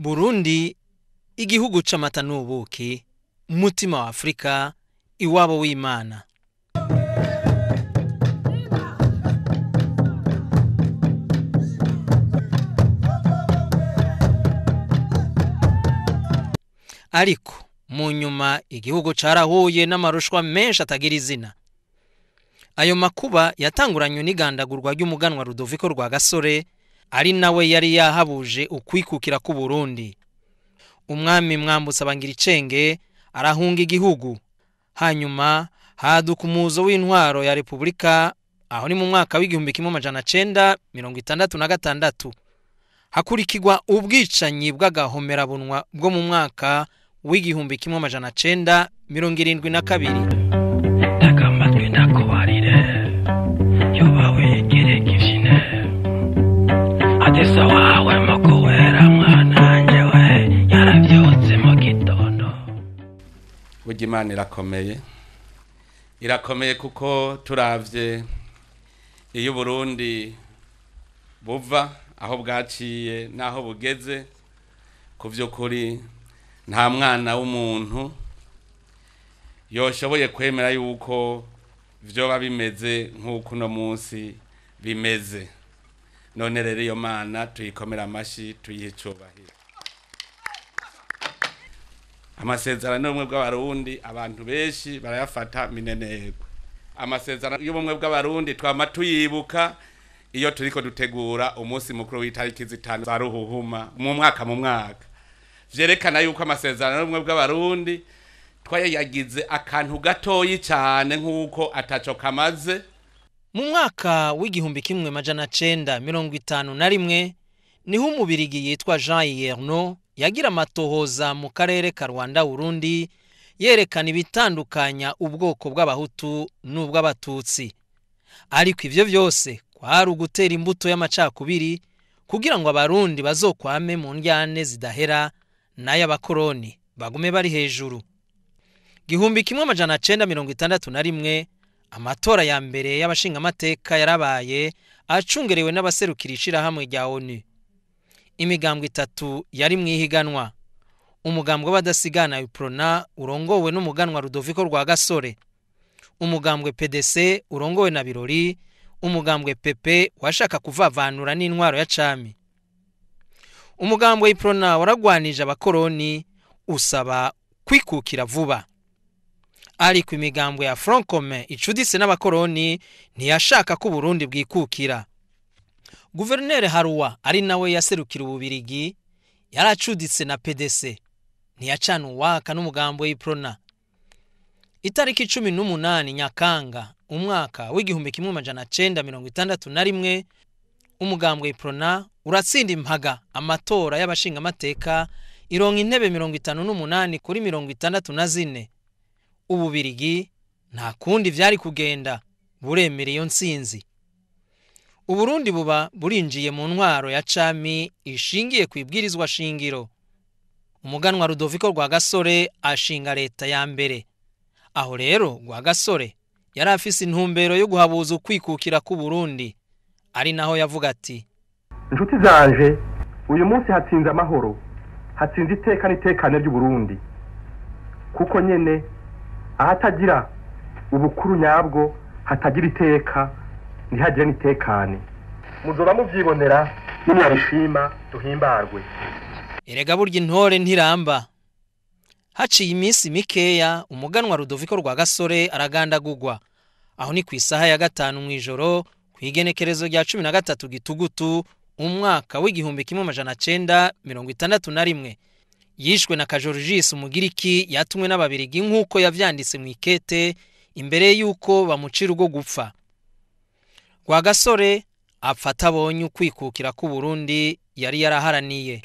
Burundi, igihugu c'amata n'ubuki, mutima wa Afrika, iwabo w'Imana. Ariko mu nyuma igihugu carahuye n'amarushwa menshi atagira izina. Ayo makuba yatanguranywe n'igandagurwa ry'umuganwa Rudoviko Rwagasore, ari nawe yari yahabuje ukwikukira k'u Burundi. Umwami Mwambutsa Bangiricenge arahunga igihugu, hanyuma haduka umuzo w'intwaro ya Repubulika, aho ni mu mwaka w'1966. Hakurikirwa ubwicanyi bw'agahomerabunwa bwo mu mwaka w'1972. Tega amatwi ndakubarire, yoba wigira ivyine, atesa wawe mukuwera mwananje we yaravyutse mu gitondo. Burya Imana irakomeye, irakomeye kuko turavye iyo Burundi buva aho bwaciye n'aho bugeze, ku vy'ukuri nta mwana w'umuntu yoshoboye kwemera yuko vyoba bimeze nk'uko uno munsi bimeze. None rero iyo Mana tuyikomera amashi, tuyihe icubahiro. Amasezerano y'ubumwe bw'Abarundi abantu benshi barayafata minenegwe. Amasezerano y'ubumwe bw'Abarundi twama tuyibuka iyo turiko dutegura umunsi mukuru w'itariki 5 za Ruhuhuma mu mwaka mu mwaka. Vyerekana yuko amasezerano y'ubumwe bw'Abarundi twayagize akantu gatoyi cane nk'uko ataco kamaze. Mu mwaka w'1951 niho umubirigi yitwa Jean Yerno yagira amatohoza mu karere ka Rwanda Burundi, yerekana ibitandukanya ubwoko bw'Abahutu n'ubw'Abatutsi. Ariko ivyo vyose kwari ugutera imbuto y'amacakubiri kugira ngo Abarundi bazokwame mu ndyane zidahera n'ay'abakoroni bagume bari hejuru. 1961 amatora ya mbere y'abashingamateka yarabaye acungerewe n'abaserukira ishirahamwe rya ONU. Imigambwe itatu yari mwihiganwa: umugambwe w'abadasigana UPRONA urongowe n'umuganwa Rudoviko Rwagasore, umugambwe PDC urongowe na Birori, umugambwe PP washaka kuvavanura n'intwaro ya cami. Umugambwe UPRONA waragwanije abakoroni usaba kwikukira vuba. Ariko imigambwe ya Front Commun icuditse n'abakoroni ntiyashaka ko Burundi bwikukira. Guverineri Haruwa ari nawe yaserukira Ububirigi yaracuditse na PDC, ntiyacana uwaka n'umugambwe UPRONA. Itariki 18 Nyakanga umwaka w'1961 umugambwe UPRONA uratsinda impaga amatora y'abashingamateka, ironka intebe 58 kuri 64. Ububirigi nta kundi vyari kugenda, buremera iyo ntsinzi. Uburundi buba burinjiye mu ntwaro ya cami ishingiye ku ibwirizwa shingiro. Umuganwa Rudoviko Rwagasore ashinga leta ya mbere. Aho rero Rwagasore yari afise intumbero yo guhabuza ukwikukira ku Burundi, ari naho yavuga ati: Inshuti zanje, uyu munsi hatsinze amahoro, hatsinze iteka n'itekane ry'Uburundi, kuko nyene ahatagira ubukuru nyabwo hatagira iteka ntihagire n'itekane. Muzoba muvyibonera nimwabishima duhimbarwe. Erega burya intore ntiramba. Haciye iminsi mikeya umuganwa Rudoviko Rwagasore aragandagurwa. Aho ni ku isaha ya 5 mw'ijoro kw'igenekerezo rya 13 Gitugutu umwaka w'1961. Yishwe na Kajorigis umugiriki yatumwe n'Ababirigi nk'uko yavyanditse mu ikete imbere y'uko bamucira urwo gupfa. Rwagasore apfa atabonye ukwikukira k'u Burundi yari yaraharaniye.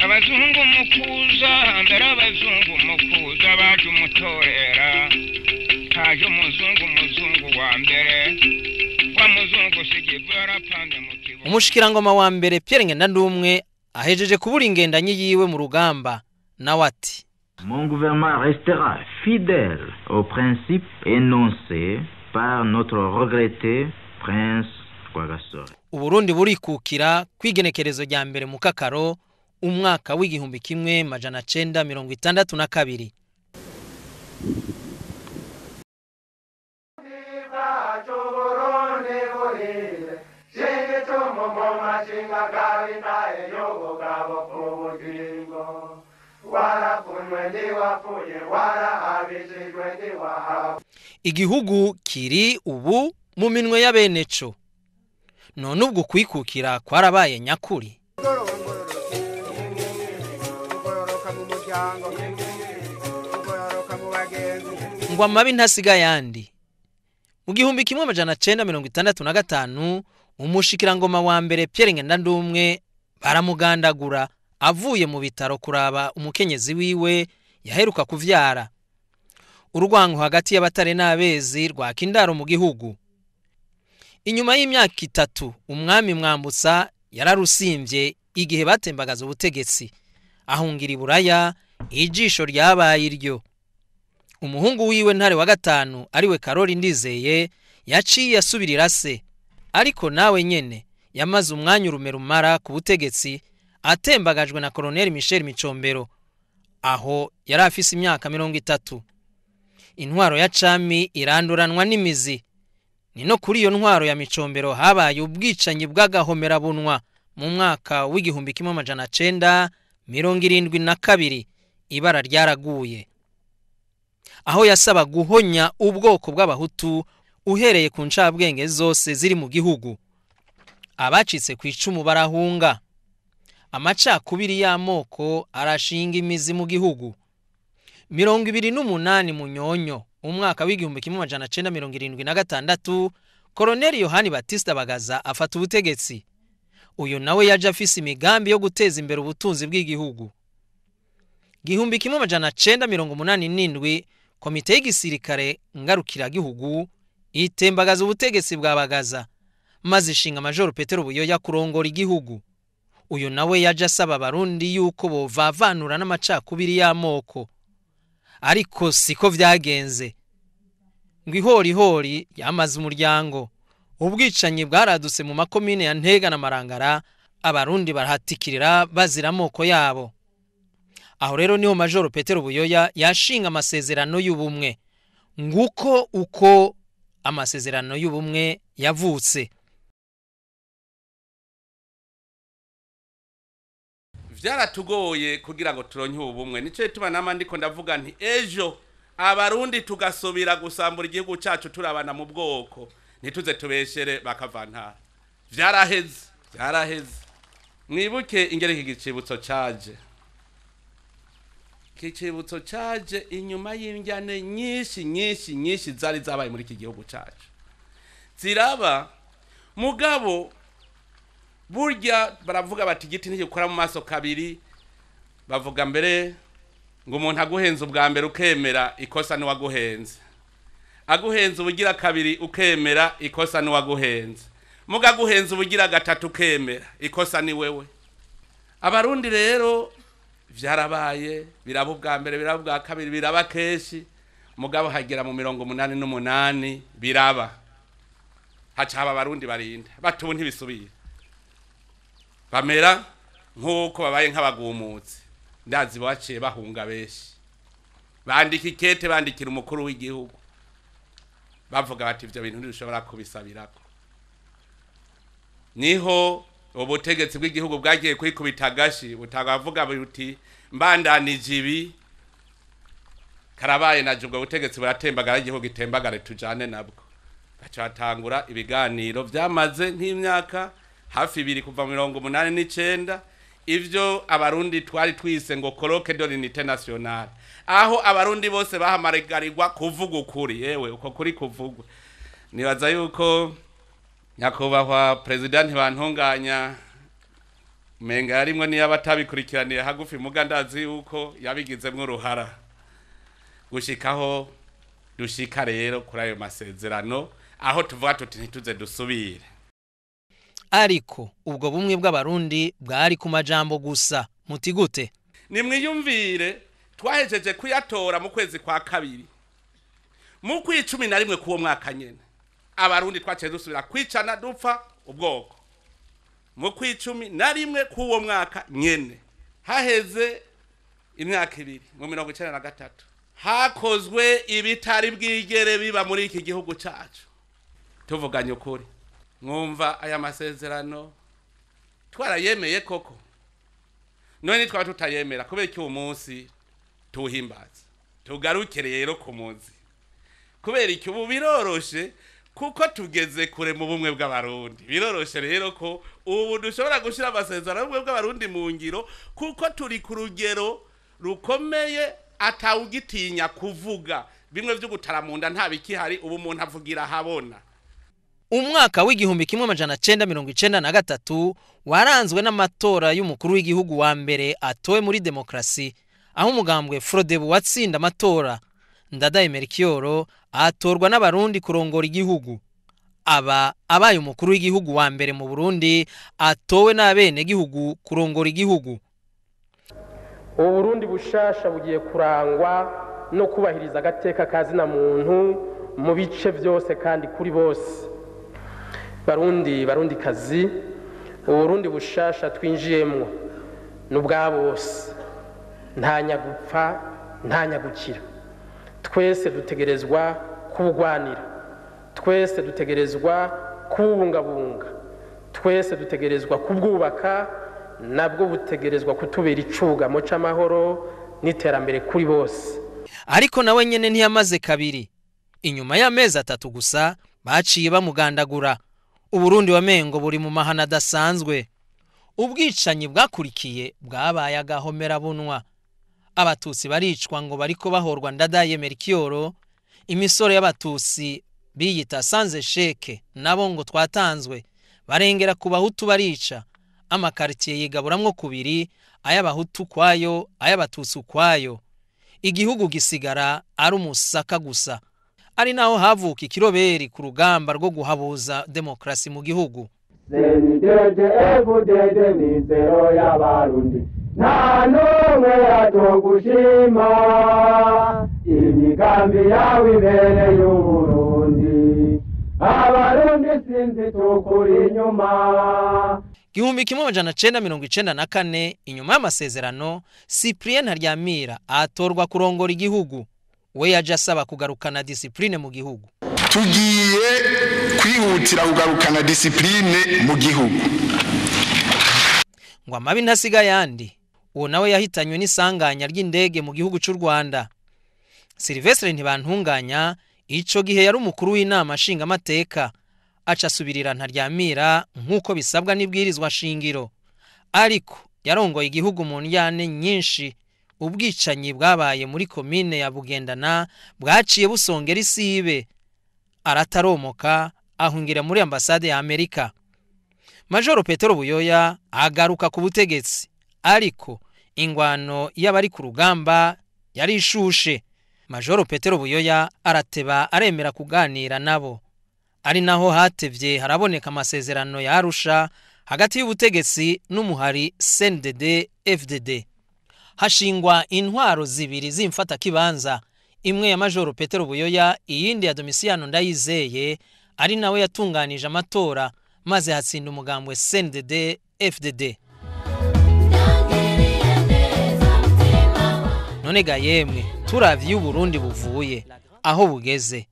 Abazungu mukuza mbere, abazungu mukuza baje umutorera, haje umuzungu, umuzungu wa mbere wa muzungu sigivu yarapanze mu kibuga. Umushikirangoma wa mbere Pierre Ngendandumwe ahejeje kubura ingendanyi yiwe mu rugamba, nawe ati: Mon gouvernement restera fidèle aux principes énoncés par notre regretté prince Rwagasore. Uburundi burikukira kwigenekerezo rya mbere mu Kakaro umwaka w'1962. Igihugu kiri ubu mu minwe ya beneco. None ubwo kwikukira kwarabaye nyakuri. Ngo amabi ntasiga yandi. Mu 1965 umushikirangoma wa mbere Pierre Ngendandumwe baramugandagura avuye mu bitaro kuraba umukenyezi wiwe yaheruka kuvyara. Urwango hagati y'abatare n'abezi rwakindaro mu gihugu. Inyuma y'imyaka 3 umwami Mwambutsa yararusimvye igihe batembagaza ubutegetsi, ahungira iburaya, ijisho ryabaye iryo. Umuhungu wiwe Ntare wa gatanu ariwe Karori Ndizeye yaciye asubirira se, ariko nawe nyene yamaze umwanya urumerumara ku butegetsi atembagajwe na Colonel Michel Micombero, aho yari afise imyaka 30. Intwaro ya cami iranduranwa n'imizi. Ni no kuri iyo ntwaro ya Micombero habaye ubwicanyi bw'agahomerabunwa mu mwaka w'1972, ibara ryaraguye, aho yasaba guhonya ubwoko bw'abahutu uhereye ku ncabwenge zose ziri mu gihugu. Abacitse ku icumu barahunga. Amacakubiri y'amoko arashinga imizi mu gihugu. 28 Munyonyo umwaka w'1976 Colonel Yohani Batista Bagaza afata ubutegetsi. Uyu nawe yaje afise imigambi yo guteza imbere ubutunzi bw'igihugu. 1987 komite y'igisirikare ngarukiragihugu itembagaza ubutegetsi bwa Bagaza, maze ishinga Major Petero Buyoya kurongora igihugu. Uyu nawe yaje asaba abarundi yuko bovavanura n'amacakubiri y'amoko, ariko siko vyagenze. Ngo ihorihori yamaze umuryango. Ubwicanyi bwaradutse mu makomine ya Ntega na Marangara, abarundi barahatikirira bazira amoko yabo. Aho rero niho Major Petero Buyoya yashinga amasezerano y'ubumwe. Nguko uko amasezerano y'ubumwe yavutse. Vyaratugoye kugira ngo turonke ubumwe. Nico gituma nama ndiko ndavuga nti ejo abarundi tugasubira gusambura igihugu cacu turabana mu bwoko, ntituze tubeshere bakavantara. Vyaraheze, vyaraheze. Mwibuke ingere iki gicibutso caje. Kicibutso caje inyuma y'injyane nyinshi nyinshi nyinshi zari zabaye muri iki gihugu cacu. Ziraba mugabo burya baravuga bati igiti ntigikora mu maso kabiri, bavuga mbere ngo umuntu aguhenze ubwa mbere ukemera ikosa n'uwaguhenze, aguhenze ubugira kabiri ukemera ikosa n'uwaguhenze, muga aguhenze ubugira gatatu ukemera ikosa ni wewe. Abarundi rero vyarabaye, biraba ubwa mbere, biraba ubwa kabiri, biraba kenshi, mugabo hagera mu 88 biraba, haca haba abarundi barinda batubu ntibisubira, bamera nk'uko babaye nk'abagumutsi. Ndazi baciye bahunga benshi, bandika ikete bandikira umukuru w'igihugu bavuga bati ivyo bintu ntidushobora kubisabirako. Niho ubutegetsi bw'igihugu bwagiye kwikubita agashi, butavuga buti mbandanije ibi karabaye naje, ubwo butegetsi buratembagara igihugu itembagare tujane nabwo. Baca batangura ibiganiro vyamaze nk'imyaka hafi 2 kuva 89, ivyo abarundi twari twise ngo colloque de l'unité nationale, aho abarundi bose bahamagarirwa kuvuga ukuri. Yewe uko kuri kuvugwa, nibaza yuko nyakubahwa president Ntibantunganya menga yarimwe niyo abatabikurikiraniye hagufi, muga ndazi yuko yabigizemwo uruhara gushikaho dushika rero kuri ayo masezerano, aho tuvuga tuti ntituze dusubire. Ariko ubwo bumwe bw'abarundi bwari ku majambo gusa. Muti gute? Nimwiyumvire twahejeje kuyatora mu kwezi kwa kabiri, mu kwi 11 kuwo mwaka nyene abarundi twaciye dusubira kwicana dupfa Ubwoko mu kwicumi na rimwe k'uwo mwaka nyene, haheze imyaka 2 mu 1993, hakozwe ibitari bwigere biba muri iki gihugu cacu. Tuvuganye ukuri, mwumva aya masezerano twarayemeye koko? None twaba tutayemera kubera iki uwo munsi tuwuhimbaza? Tugaruke rero ku muzi. Kubera iki ubu biroroshe, kuko tugeze kure mu bumwe bw'abarundi. Biroroshe rero ko ubu dushobora gushira amasezerano y'ubumwe bw'abarundi mu ngiro, kuko turi ku rugero rukomeye atawugitinya kuvuga. Bimwe vyo gutaramunda nta bikihari, ubu umuntu avugira habona. Umwaka w'igihumbi kimwe amajana cenda mirongo icenda na gatatu waranzwe n'amatora y'umukuru w'igihugu wa mbere atowe muri demokrasi, aho umugambwe Frodebu watsinda amatora. Ndadaye Melchior atorwa n'abarundi kurongora igihugu. Aba abaye umukuru w'igihugu wa mbere mu Burundi atowe n'abene gihugu kurongora igihugu. Ubu Burundi bushasha bugiye kurangwa no kubahiriza agateka kazina muntu mu bice byose kandi kuri bose. Barundi, barundi kazi, Uburundi bushasha twinjiyemwo n'ubwa bose, nta nyagupfa nta nyagukira. Twese dutegerezwa kubugwanira, twese dutegerezwa kubungabunga, twese dutegerezwa kubwubaka, nabwo butegerezwa kutubera icugamo c'amahoro n'iterambere kuri bose. Ariko nawe nyene ntiyamaze kabiri. Inyuma y'amezi 3 gusa baciye bamugandagura. Uburundi wamengo buri mu mahana adasanzwe. Ubwicanyi bwakurikiye bwabaye agahomera bunwa. Abatutsi baricwa ngo bariko bahorwa Ndadaye Melchior. Imisoro y'abatutsi biyita sanze sheke nabo ngo twatanzwe, barengera ku bahutu barica. Amakartier yigaburamwo kubiri, ay'abahutu kwayo, ay'abatutsi kwayo. Igihugu gisigara ari umusaka gusa. Ari naho havuka ikiroberi ku rugamba rwo guhabuza demokrasi mu gihugu. CNDD-FDD mizero y'abarundi, nta n'umwe atogushima, imigambi yawe ibereye Uburundi, abarundi sinzi tukuri inyuma. 1994 inyuma y'amasezerano, Cyprien Ntaryamira atorwa kurongora igihugu. We yaje asaba kugarukana discipline mu gihugu. Tugiye kwihutira kugarukana discipline mu gihugu. Ngo amabi ntasiga yandi. Uwo nawe yahitanywe n'isanganya ry'indege mu gihugu cy'u Rwanda. Sylvestre Ntibantunganya ico gihe yari umukuru w'inama nshingamateka, aca asubirira Ntaryamira nk'uko bisabwa n'ibwirizwa shingiro. Ariko yarongoye igihugu mu njyane nyinshi. Ubwicanyi bwabaye muri komine ya Bugendana bwaciye busongera isibe. Arataromoka ahungira muri ambasade ya Amerika. Majoro Petero Buyoya agaruka ku butegetsi, ariko ingwano y'abari ku rugamba yari ishushe. Majoro Petero Buyoya arateba aremera kuganira nabo. Ari naho hatevye haraboneka amasezerano ya Arusha hagati y'ubutegetsi n'umuhari CNDD FDD. Hashingwa intwaro zibiri zimfata kibanza, imwe ya Majoro Petero Buyoya, iyindi ya Domiciano Ndayizeye, ari nawe yatunganije amatora maze hatsinda umugambwe CNDD FDD. None ga yemwe, turavye Uburundi buvuye aho bugeze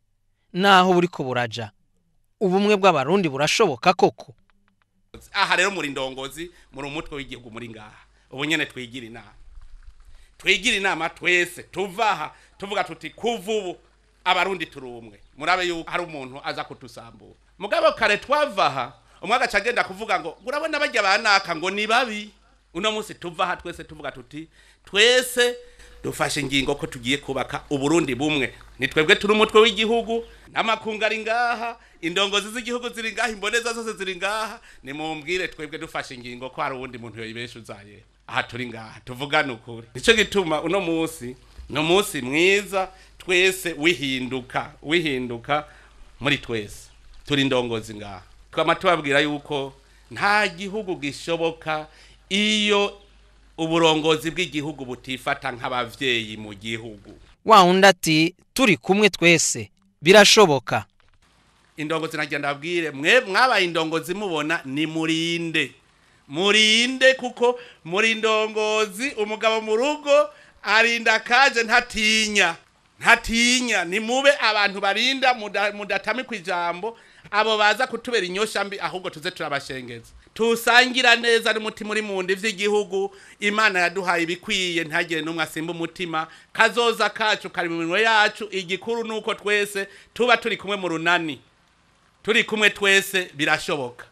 naho buriko buraja, ubumwe bw'abarundi burashoboka koko? Aha rero muri ndongozi, muri umutwe w'igihugu, muri ngaha ubu nyene twigira inama. Twigira inama twese tuvaha tuvuga tuti kuva ubu abarundi turumwe. Murabe yuko hari umuntu aza kutusambura. Mugabo kare twavaha umwe agaca agenda kuvuga ngo urabona barya banaka ngo ni babi. Uno munsi tuvaha twese tuvuga tuti twese dufashe ingingo ko tugiye kubaka Uburundi bumwe. Ni twebwe turi umutwe w'igihugu, n'amakungu ari ngaha, indongozi z'igihugu ziri ngaha, imboneza zose ziri ngaha. Nimumbwire twebwe dufashe ingingo ko hari uwundi muntu yoyibeshuzaye. Aha turi ngaha tuvugane ukuri. Nico gituma uno munsi no munsi mwiza twese wihinduka muri twese turi ndongozi ngaha. Twama tubabwira yuko nta gihugu gishoboka iyo uburongozi bw'igihugu butifata nk'abavyeyi mu gihugu. Wa undi ati turi kumwe twese birashoboka. Indongozi nagira ndabwire mwe mwabaye indongozi mubona ni murinde, murinde kuko muri indongozi. Umugabo mu rugo arinda kaje, ntatinya, ntatinya. Ni mube abantu barinda, mudatamikwa ijambo abo baza kutubera inyosha mbi, ahubwo tuze turabashengeza, tusangira neza n'umutima uri mu nda ivy'igihugu. Imana yaduhaye ibikwiye, ntagire n'umwe asimba umutima. Kazoza kacu kari mu minwe yacu. Igikuru nuko twese tuba turi kumwe mu runani, turi kumwe twese birashoboka.